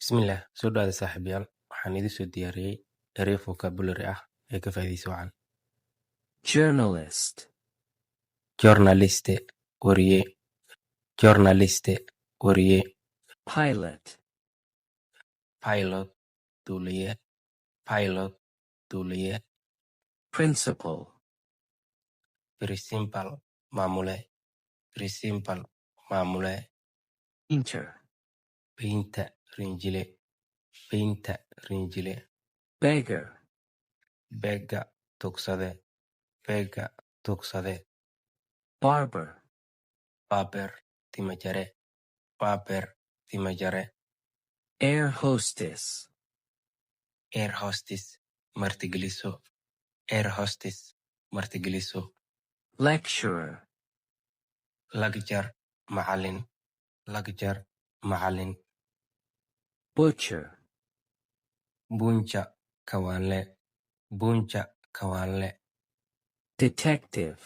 Bismillah, soo dhawaada saaxiibayaal. Waxaan idin soo diyaariyey ereyo vocabulary ah ee ka faa'iidaysi wacan. Journalist. Journalist, wariye. Journalist, wariye. Pilot. Pilot, duuliye. Pilot, duuliye. Principal. Principal, maamule. Principal, maamule. Painter. Painter, rinjile. Painter, rinjile. Beggar. Beggar, tuugsade. Beggar, tuugsade. Barber. Barber, timajare. Barber, timajare. Air hostess. Air hostess, martigeliso. Air hostess, martigeliso. Lecturer. Lecturer, macallin. Lecturer, macallin. Butcher. Butcher, kawaanle. Butcher, kawaanle. Detective.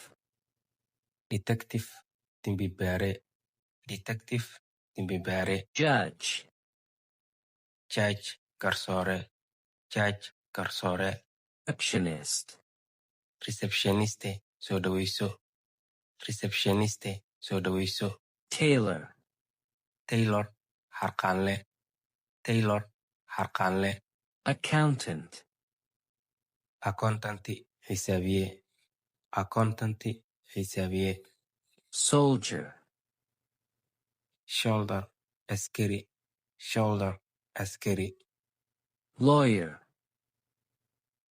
Detective, dembi-baare. Detective, dembi-baare. Judge. Judge, garsoore. Judge, garsoore. Receptionist. Receptionist, soo dhaweyso. Receptionist, soo dhaweyso. Tailor. Tailor, harqaanle. Tailor, harqaanle. Accountant. Accountant, xisaabiye. Accountant, xisaabiye. Soldier. Soldier, askari. Soldier, askari. Lawyer.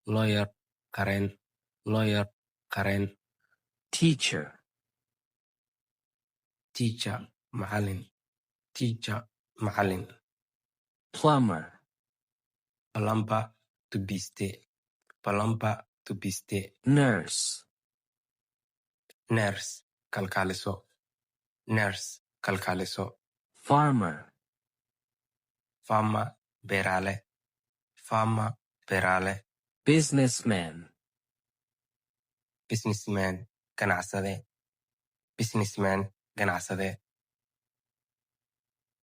Lawyer, qareen. Lawyer, qareen. Teacher. Teacher, macallin. Teacher, macallin. Plumber. Plumber, tubiiste. Plumber, tubiiste. Nurse. Nurse, kalkaaliso. Nurse, kalkaaliso. Farmer. Farmer, beerale. Farmer, beerale. Businessman. Businessman, ganacsade. Businessman, ganacsade.